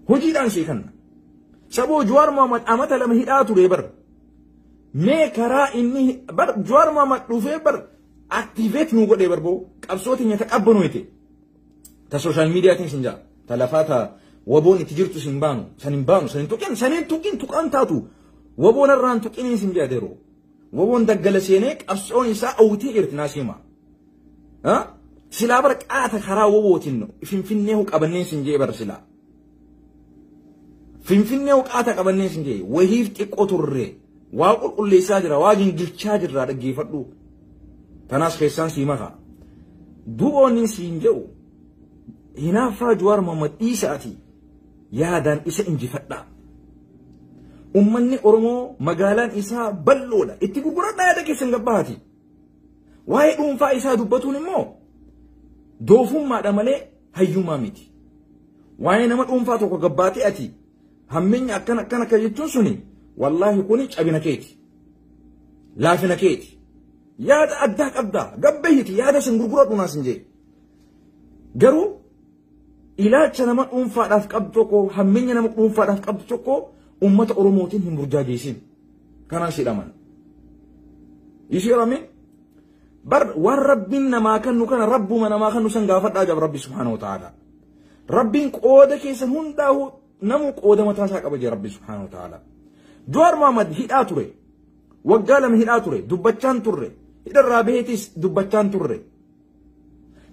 Hojiidhaan sii kanna. Saboo Jawaar Mohaammed amata 2 hidhaa ture bar. Mee karaa inni bar Jawaar Mohaammed dhufee bar activate nu godhee bar boo qabsoo teenya taqabbanooyte. Ta social mediaatiin sin jaa. Ta lafaa ta waboon itti jirtu sin baanu san hin baanu san hin tuqin san hin tuqin tuqan taatu waboon irraan tuqiniin sin jaa deroo. Waboon daggala seenee qabsoon isaa awwitii jirti naa siima. Silaa bara qaata karaa wabootiin finfinnee hu qabanneen sin jee bar silaa. Finfinnee hu qaata qabanneen sin jee wahiif xiqqoo turre waa qulqulleessaa jira waa gingilchaa jirra dhaggeeffadhu. Tanaas keessaan sii maka. Du'oonni siin jedhu hinaaffaa Jawaar Mohaammed dhiisaati yaadaan isa injifadhaa. Uummanni Oromoo magaalaan isaa bal'oodha. Itti gurguradhaa yaada keessan gabbaati. Waa'ee dhuunfaa isaa dubbatuun immoo doofummaadha malee hayyummaa miti. Waa'ee nama dhuunfaa tokko gabbaatee ati hammeenya akkana akkana akka jechuun suni wallaahi kuni cabina keeti. Laafina keeti. Yaada addaa qabdaa gabbayyiti yaada sin gurguradhu naas hin jee. Garuu ilaalcha nama dhuunfaadhaaf qabdu tokko hammeenya nama dhuunfaadhaaf qabdu tokko uummata Oromootiin hin burjaajeessin. Kanaan si dhaman. Ishee ramee bar waan rabbiin namaa kennu kana rabbuma namaa kennu san gaafadhaa jab rabbi subhaanahu wa ta'ala. Rabbiin qooda keessan hundaa'u namu qooda mataa isaa qaba jee rabbi subhaanahu wa ta'ala. Jawaar Mohaammed hidhaa ture. Waggaa 2 hidhaa ture. Dubbachaan turre. Hidharraa baheetis dubbachaan turre.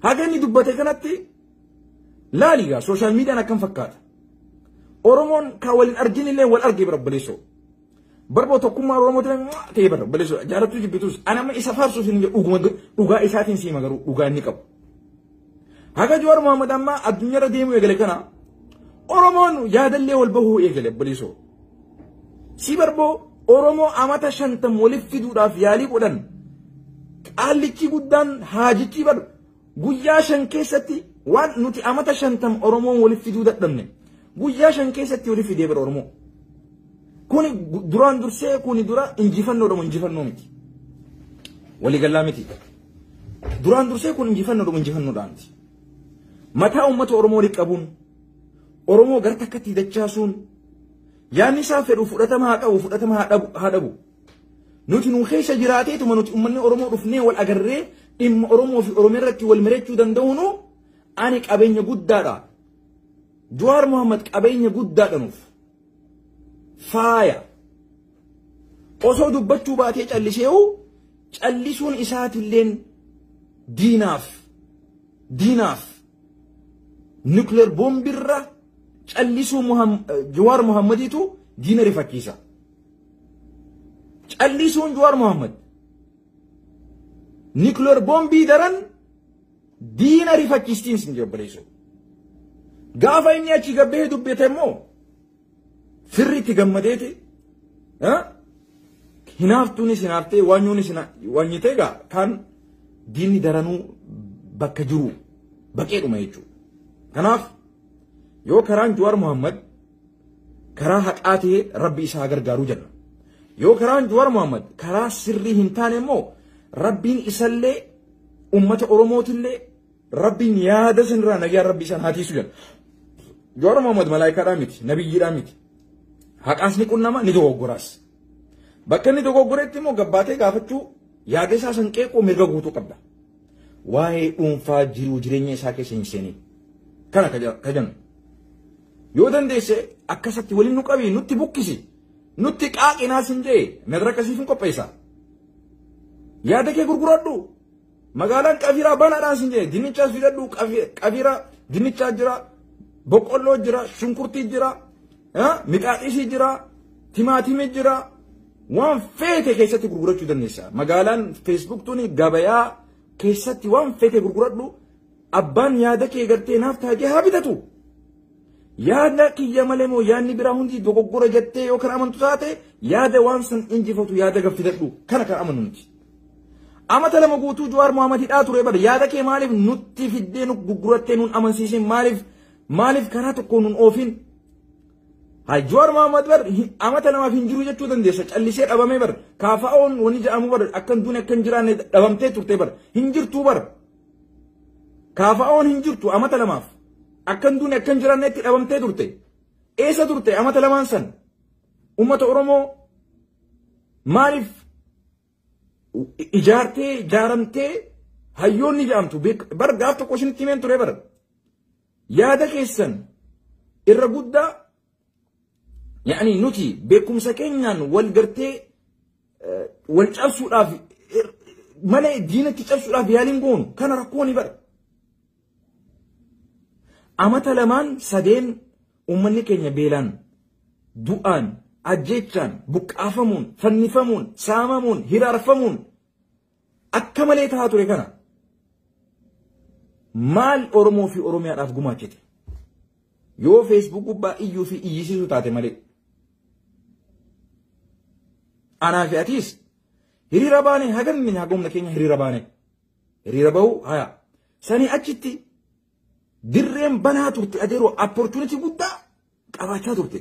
Haga inni dubbate kanatti laaligaa sooshaal miidiyaan akkam fakkaata. Oromoon kan waliin argin illee wal argee bira obboleessoo. Barboo tokkummaa Oromootiin ta'ee bara obboleessoo jaalattuu jibbitus ana amma isa faarsuuf hin jedhu dhuguma dhugaa isaatiin siima garuu dhugaa inni qabu. Haga Jawaar Mohaammed amma addunyaarra deemuu eegale kana Oromoon yaadallee wal bahuu eegale obboleessoo. Si barboo Oromoo amata 50 waliif fiduudhaaf yaalii godhan qaallichi guddaan haajichi bar guyyaa 5 keessatti waan nuti amata 50 Oromoon waliif fiduu dadhabne guyyaa 5 keessatti waliif fidee bara Oromoo. Kuni duraan dursee kuni dura injifannoodha injifannoo miti. Waliigalaa miti. Duraan dursee kun injifannoodha injifannoodha miti. Mataa uummata Oromoo walitti qabuun Oromoo gara takkatti dachaasuun yaadni isaa fedhu fudhatama haa qabu fudhatama haa dhabu. Nuti nu keessa jiraateetuma nuti uummanni Oromoo dhufnee wal agarree dhimma Oromoo fi Oromiyaa irratti wal mari'achuu danda'uunu ani qabeenya guddaadha. Jawaar Mohaammed qabeenya guddaadha nuuf. Faaya. Osoo dubbachuu baatee calliseewu callisuun isaatilleen diinaaf nuclear bombirra callisuu Jawaar Mohammediitu diina rifachiisa. Callisuun Jawaar Mohammed nuclear bombii daran diina rifachiistiin sin jabbareessu. Gaafa inni achi gabbee dubbate immoo firri itti gammadeeti hinaaftuunis hinaaftee waanyuunis waanyitee egaa kan diinni daranuu bakka jiru baqeedhuma jechuudha. Kanaaf yoo karaan Jawaar Mohaammed karaa haqaa ta'e rabbi isaa gargaaruu jenna. Yoo karaan Jawaar Mohaammed karaa sirrii hin taane immoo rabbiin isallee uummata Oromootillee rabbiin yaada sanirraa nagaan rabbi isaan haa tiisu jenna. Jawaar Mohaammed malaayikaadhaa miti, nabiyyiidhaa miti. Haqaas ni qunnama ni dogoggoraas. Bakka inni dogoggoretti immoo gabbaatee gaafachuu yaada isaa san qeequu mirga guutuu qabda. Waa'ee dhuunfaa jiruu jireenya isaa keessa hin seenin. Kana ka jennu. Yoo dandeesse akkasatti waliin nu qabii nutti bukkisi. Nutti qaaqinaas hin jee madraka siif hin qopheessa. Yaada kee gurguradhu. Magaalaan qafiraa banaadhaan sin jee dinnichaas fidadhu qafiraa dinnichaa jira boqqolloo jira shunkurtii jira mixaaxisii jira timaatimii jira waan feete keessatti gurgurachuu dandeessa. Magaalaan Facebook tuni gabayaa keessatti waan feete gurguradhu abbaan yaada kee gartee naaf taajee haa bitatu. Yaada kiyya malee moo yaadni biraa hundi dogoggora jettee yoo kan amantu taate yaada waan san injifatu yaada gaffidadhu kana kan amanu nuti. Amata 2 guutuu Jawaar Mohaammed hidhaa ture bara yaada kee maaliif nutti fiddee nu gurgurattee nun amansiisin maaliif karaa tokko nun oofin. Haa Jawaar Mohaammed bar amata 2 hin jiru jechuu dandeessa callisee dhabamee bar kaafaa'oon wani jedhamu bar akkan duune akkan jiraanne dhabamtee turte bar hin jirtu bar kaafaa'oon hin jirtu amata 2 akkan duune akkan jiraannetti dhabamtee turte. Eessa turte amata lamaan san? Uummata Oromoo maaliif ijaartee ijaaramtee hayyoonni jedhamtu bar gaaf tokko isinitti himeen ture bar. Yaada keessan irra guddaa yaani nuti beekumsa keenyaan wal gartee wal cabsuudhaaf malee diinatti cabsuudhaaf yaaliin goonu kana rakkooni bara. Amata lamaan sadeen uummanni keenya beelaan, du'aan, ajjeechaan, buqqaafamuun, fannifamuun, saamamuun, hiraarfamuun akka malee tahaa ture kana. Maal Oromoo fi Oromiyaadhaaf gumaachite? Yoo Facebook gubbaa iyyuu fi iyyisiisu taate malee. Anaa fi atiis hiriira baane hagamni hagomna keenya hiriira baane. Hiriira bahu haya. Sanii achitti dirreen banaa turte adeeroo opportunity guddaa qabaachaa turte.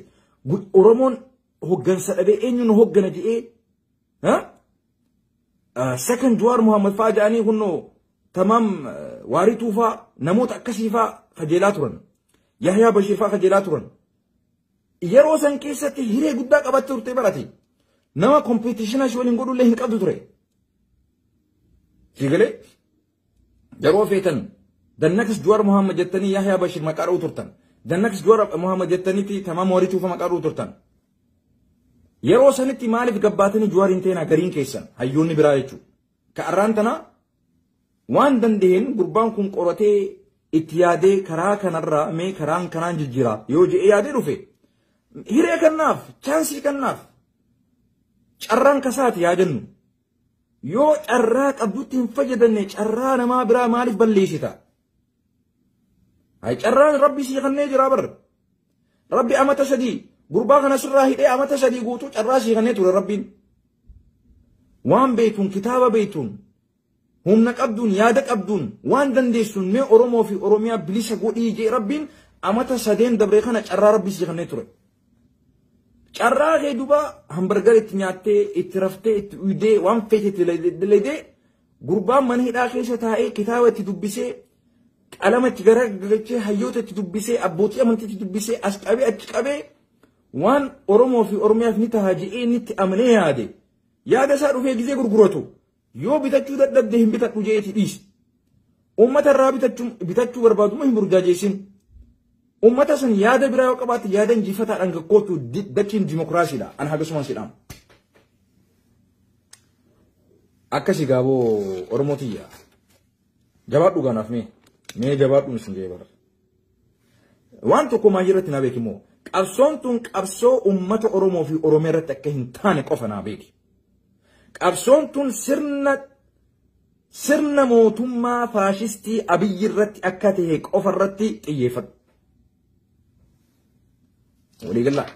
Oromoon hoggansa dhabee eenyuun hoggana jedhee second Jawaar Muhammad fa'aa jedhanii kunnoo tamaam waarituu fa'aa namoota akkasii fa'aa kajeelaa turan. Yahyaa Bashir fa'aa kajeelaa turan. Yeroo san keessatti hiree guddaa qabatte turte barate. Nama competition ishee waliin godhullee hin qabdu ture. Siigalee yeroo feetan Dannakis Jawaar Muhammad jettanii Yahyaa Bashir maqaa dha'uu turtan. Dannakis Jawaar Muhammad jettaniiti tamaam waarituu fa'aa maqaa dha'uu turtan. Yeroo sanitti maaliif gabbaatanii Jawaar hin teenaa gariin keessan hayyoonni biraa jechuudha. Ka arraan tana waan danda'een gurbaan kun qoratee itti yaadee karaa kanarraa mee karaan kanaan jijjiira yoo je'ee yaadee dhufe hiree kannaaf chaansii kannaaf carraan kasaati yaa jennu. Yoo carraa qabdutti hin fayyadamne carraa namaa biraa maaliif balleessita? Hay carraan rabbi sii kannee jira bar. Rabbi amata sadii gurbaa kana sirraa hidhee amata sadii guutuu carraa sii kannee ture rabbiin. Waan beektuun kitaaba beektuun humna qabduun yaada qabduun waan dandeessuun mee Oromoo fi Oromiyaa bilisa godhii jee rabbiin amata sadeen dabree kana carraa rabbi sii kannee ture. Carraa kee duuba hambargar itti nyaattee itti raftee itti uydee waan feete itti dalagdee gurbaan mana hidhaa keessa taa'ee kitaaba itti dubbisee qalama itti garagalchee hayyoota itti dubbisee abbootii amantii itti dubbisee as qabee achi qabee waan Oromoo fi Oromiyaaf ni taha je'ee inni itti amanee yaade yaada isaa dhufee gizee gurguratu yoo bitachuu dadhabde hin bitadhu je'eeti dhiisi. Uummata irraa bitachuu barbaaduma hin burjaajeessin. Uummata san yaada biraa yoo qabaatte yaada injifataadhaan gakkootu dachiin dimokiraasiidha. An hagasumaan sidhaam. Akkasi gaaboo Oromoo tiyya. Jabaadhu gaanaaf mee jabaadhuun isin jee bara. Waan tokko maayii irratti naa beeki immoo qabsoon tun qabsoo uummata Oromoo fi Oromiyaa irratti akka hin taane qofa naa beeki. Qabsoon tun sirna mootummaa faashistii Abiyyi irratti akka ta'e qofa irratti xiyyeeffadhu. Waliigallaa.